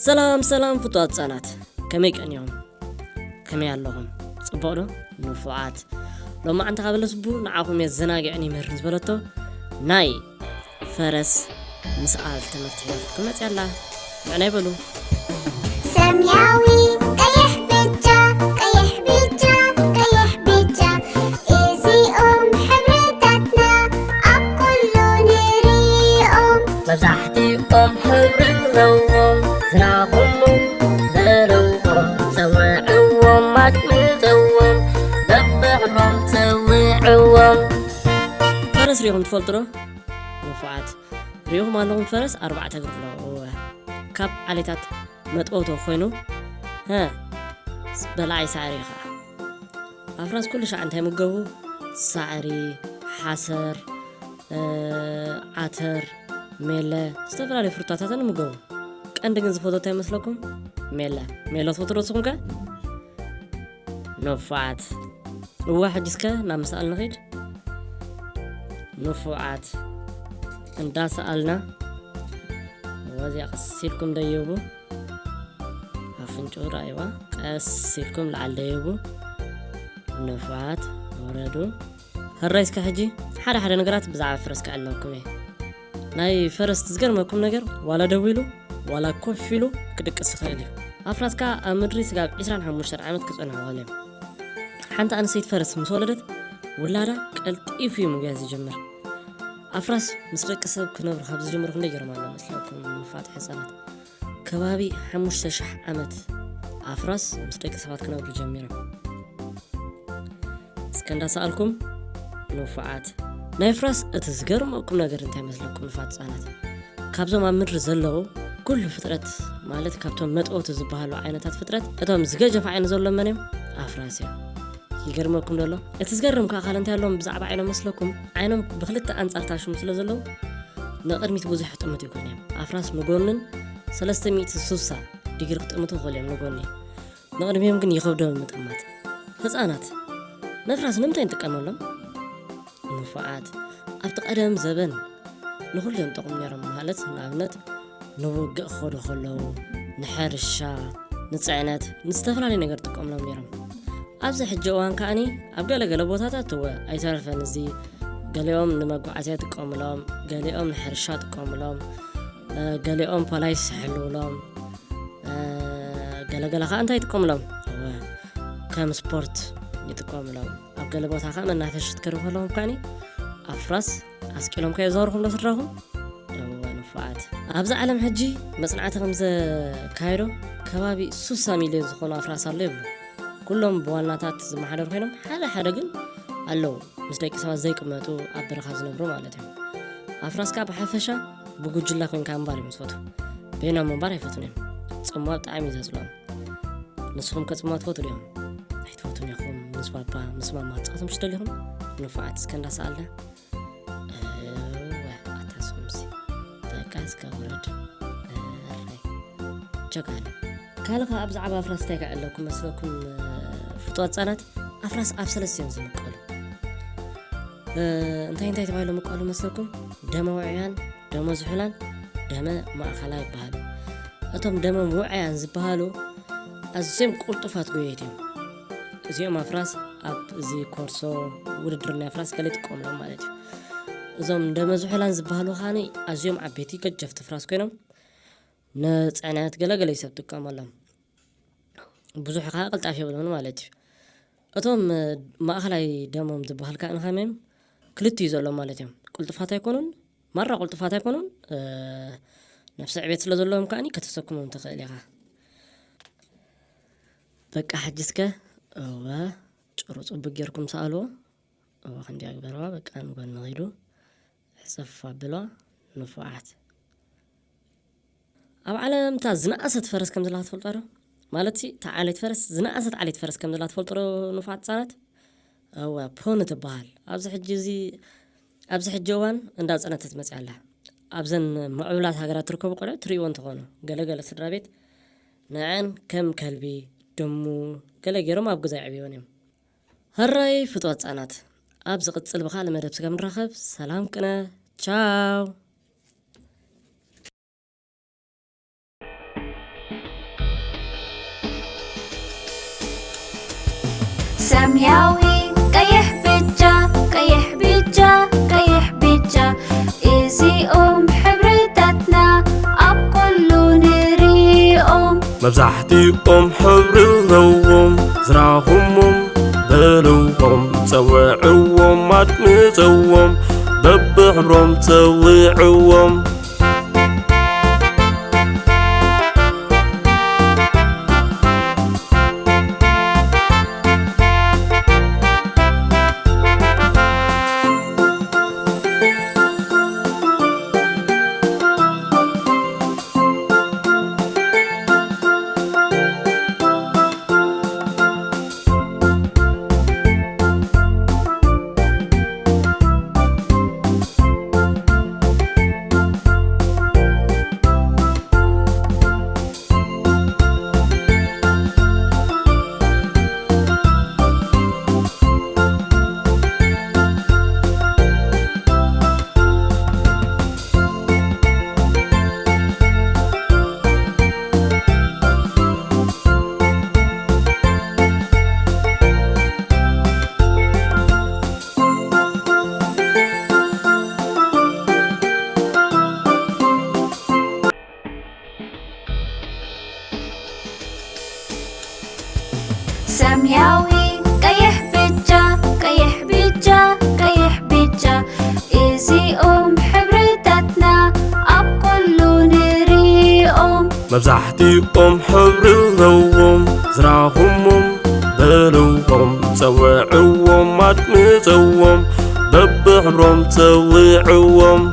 ሰላም ሰላም ፍቱዋት ህጻናት፣ ከመይ ቀኒኹም? ከመይ ኣለኹም? ጽቡቕ ዶ? ንፉዓት። ሎማዓንቲ ካብ ለስቡ ንዓኹም የዘናግዕን ይምህርን ዝበለቶ ናይ ፈረስ ምስኣል ትምህርቲ ሒዛትኩም መጽያ ኣላ። ምዕናይ በሉ። ሰማያዊ ቀይሕ ብጫ ቀይሕ ብጫ ቀይሕ ብጫ እዚኦም ሕብርታትና ኣብ ኩሉ ንሪኦም። መብዛሕትኦም ሕብሪ ኣለዎም፣ ዝናኹሙ በልዎም፣ ጸውዕዎም ኣድምፅዎም፣ በብሕብሮም ጸውዕዎም። ፈረስ ሪኹም ትፈልጡ ዶ? ንፉዓት። ሪኹም ኣለኹም ፈረስ ኣርባዕተ እግሪ ኣለዎ። እወ። ካብ ዓሌታት መጥበውቶ ኮይኑ፣ ሀ፣ በላዒ ሳዕሪ እዩ ኸዓ። ኣፍራስ ኩሉ ሻዕ እንታይ ይምገቡ? ሳዕሪ፣ ሓሰር፣ እ፣ ዓተር፣ ሜለ፣ ዝተፈላለዩ ፍሩታታትን ይምገቡ። ቀንዲ ግን ዝፈትዎ እንታይ ይመስለኩም? ሜለ። ሜለ ትፈትዎ ዶ ንስኹም ከ? ንፉዓት። እዋ ሕጂ እስከ ናብ ምስኣል ንኺድ። ንፉዓት። እንዳሰኣልና እዋ እዚኣ ቀስ ኢልኩም ደይቡ። ኣፍንጭኡ ረኣይዋ። ቀስ ኢልኩም ላዓል ደይቡ። ንፉዓት ውረዱ። ሕራይ እስከ ሕጂ ሓደ ሓደ ነገራት ብዛዕባ ፈረስ ክዕለኩም እየ። ናይ ፈረስ እቲ ዝገርመኩም ነገር ዋላ ደው ኢሉ ዋላ ኮፍ ኢሉ ክድቅስ ይኽእል እዩ። ኣፍራስ ከኣ ኣብ ምድሪ ስጋብ ዕስራን ሓሙሽተን ዓመት ክጸንሑ ይኽእሉ እዮም። ሓንቲ ኣንስተይቲ ፈረስ ምስ ወለደት ውላዳ ቀልጢፉ እዩ ምግያዝ ዝጅምር። ኣፍራስ ምስ ደቂ ሰብ ክነብሩ ካብ ዝጀምሩ ክንደይ ይገርም ኣሎ መስለኩም ንፉዓት ህጻናት? ከባቢ ሓሙሽተ ሽሕ ዓመት ኣፍራስ ምስ ደቂ ሰባት ክነብሩ ጀሚሮም። እስከ እንዳሰኣልኩም ንፉዓት። ናይ ኣፍራስ እቲ ዝገርመኩም ነገር እንታይ መስለኩም ንፉዓት ህጻናት? ካብዞም ኣብ ምድሪ ዘለዉ ኩሉ ፍጥረት ማለት ካብቶም መጥበውቲ ዝበሃሉ ዓይነታት ፍጥረት እቶም ዝገጀፍ ዓይኒ ዘለዎም መን እዮም? ኣፍራስ እዮም። ይገርመኩም ደሎ? እቲ ዝገርም ከኣ ካልእ እንታይ ኣለዎም ብዛዕባ ዓይኖም መስለኩም? ዓይኖም ብክልተ ኣንጻር ታሽሙ ስለ ዘለዉ ንቕድሚት ብዙሕ ክጥምቱ ይኽእሉ እዮም። ኣፍራስ ንጎንን ሰለስተ ሚእቲ ስሳ ዲግሪ ክጥምቱ ይኽእሉ እዮም ንጎኒ። ንቕድሚኦም ግን ይኸብዶም ምጥማት። ህጻናት፣ ነፍራስ ንምንታይ ንጥቀመሎም? ንፉዓት፣ ኣብቲ ቀደም ዘበን ንኹሉ እዮም ጠቕሙ ነይሮም። ማለት ንኣብነት ንውግእ ክኸዱ ከለዉ፣ ንሕርሻ፣ ንጽዕነት፣ ንዝተፈላለዩ ነገር ጥቀምሎም ነይሮም። ኣብዚ ሕጂ እዋን ከኣኒ ኣብ ገለ ገለ ቦታታት እወ ኣይተረፈን እዚ ገሊኦም ንመጓዓዝያ ይጥቀሙሎም፣ ገሊኦም ንሕርሻ ይጥቀሙሎም፣ እ፣ ገሊኦም ፖላይስ ይሕልውሎም፣ እ፣ ገለ ገለ ከዓ እንታይ ይጥቀሙሎም? እወ ከም ስፖርት ይጥቀሙሎም። ኣብ ገለ ቦታ ከዓ መናፈሽት ክርብ ከለኹም ከኣኒ ኣፍራስ ኣስቂሎም ከየዛወርኹም ዶ ስድራኹም? እወ ንፉዓት። ኣብዚ ዓለም ሕጂ መጽናዕቲ ከም ዘካየዶ ከባቢ ሱሳ ሚልዮን ዝኾኑ ኣፍራስ ኣሎ ይብሉ። ኩሎም ብዋናታት ዝመሓደሩ ኮይኖም ሓደ ሓደ ግን ኣለዉ ምስ ደቂ ሰባት ዘይቅመጡ ኣብ በረኻ ዝነብሩ ማለት እዮም። ኣፍራስ ከዓ ብሓፈሻ ብጉጅላ ኮይንካ ምንባር እዮም ዝፈትዉ። በይኖም ምንባር ኣይፈቱን እዮም። ጽምዋ ብጣዕሚ እዩ ዘጽልኦም። ንስኹም ከ ጽምዋ ትፈትዉ ዲኹም? ኣይትፈቱን ኢኹም። ምስ ባባ ምስ ማማ ትጻወቱ ምሽ ደሊኹም? ንፉዓት እስከ እንዳሰኣልና እወ ኣታ ሶምሲ በቃ እስከ ውረድ። እረይ ጀጋኑ። ካልእ ኸዓ ብዛዕባ ኣፍራስ እንታይ ክዕለኩም መስለኩም? ፍጡዋት ህጻናት ኣፍራስ ኣብ ሰለስተ እዮም ዝምቀሉ። እ፣ እንታይ እንታይ ተባሂሎም ይምቀሉ መስለኩም? ደመ ውዑያን፣ ደመ ዝሑላን፣ ደመ ማእኸላ ይበሃሉ። እቶም ደመ ውዑያን ዝበሃሉ ኣዝዮም ቅልጡፋት ጎየይቲ እዮም። እዚኦም ኣፍራስ ኣብ እዚ ኮርሶ ውድድር ናይ ኣፍራስ ገለ ይጥቀሙሎም ማለት እዩ። እዞም ደመ ዝሑላን ዝበሃሉ ኸዓኒ ኣዝዮም ዓበይቲ ገጀፍቲ ኣፍራስ ኮይኖም ንጽዕነት ገለ ገለ ሰብ ይጥቀመሎም። ብዙሕ ከዓ ቅልጣፍ የብሎምን ማለት እዩ። እቶም፣ እ፣ ማእኸላይ ደሞም ዝበሃል ከዓ ንኸመይ እዮም? ክልቲኡ ዘለዎም ማለት እዮም። ቅልጡፋት ኣይኮኑን፣ ማራ ቅልጡፋት ኣይኮኑን፣ እ፣ ነፍሲ ዕቤት ስለ ዘለዎም ከኣኒ ከተሰክሞም ትኽእል ኢኻ። በቃ ሕጂ እስከ እወ ጭሩ ጽቡቅ ጌርኩም ሰኣልዎ። እወ ክንዲኣ ግበርዋ፣ በቃ ንጎኒ ኺዱ። ሕጽፍ ኣብልዋ። ንፉዓት። ኣብ ዓለም እታ ዝነኣሰት ፈረስ ከም ዘላ ትፈልጡ ዶ? ማለት ሲ፣ እታ ዓሌት ፈረስ፣ ዝነኣሰት ዓሌት ፈረስ ከም ዘላ ትፈልጡ ዶ ንፉዓት ህጻናት? እወ፣ ፖኒ ትበሃል። ኣብዚ ሕጂ እዚ፣ ኣብዚ ሕጂ እዋን እንዳጸነተት መጽያ ኣላ። ኣብዘን ምዕቡላት ሃገራት ትርከቡ ቆልዑ ትርእይወን ትኾኑ። ገለ ገለ ስድራ ቤት ንዐን ከም ከልቢ፣ ድሙ፣ ገለ ገይሮም ኣብ ገዛ የዕብይወን እዮም። ሕራይ ፍትዋት ህጻናት፣ ኣብ ዝቕጽል ብኻልእ መደብ ስጋብ ንራኸብ ሰላም ቅነ። ቻው። ሰማያዊ፣ ቀይሕ፣ ብጫ፣ ቀይሕ፣ ብጫ፣ ቀይሕ፣ ብጫ፣ እዚኦም ሕብርታትና ኣብ ኩሉ ንርእዮም። መብዛሕትኦም ሕብሪ ኣለዎም፣ ዝራኹሞም በልዎም፣ ጸውዕዎም፣ ኣድምጸዎም፣ በብሕብሮም ጸውዕዎም። ሰማያዊ፣ ቀይሕ፣ ብጫ፣ ቀይሕ፣ ብጫ፣ ቀይሕ፣ ብጫ፣ እዚኦም ሕብርታትና ኣብ ኩሉ ንርእዮም። መብዛሕትኦም ሕብሪ ኣለዎም፣ ዝራኹሞም በልዎም፣ ጸውዕዎም፣ ኣድምጸዎም፣ በብሕብሮም ጸውዕዎም።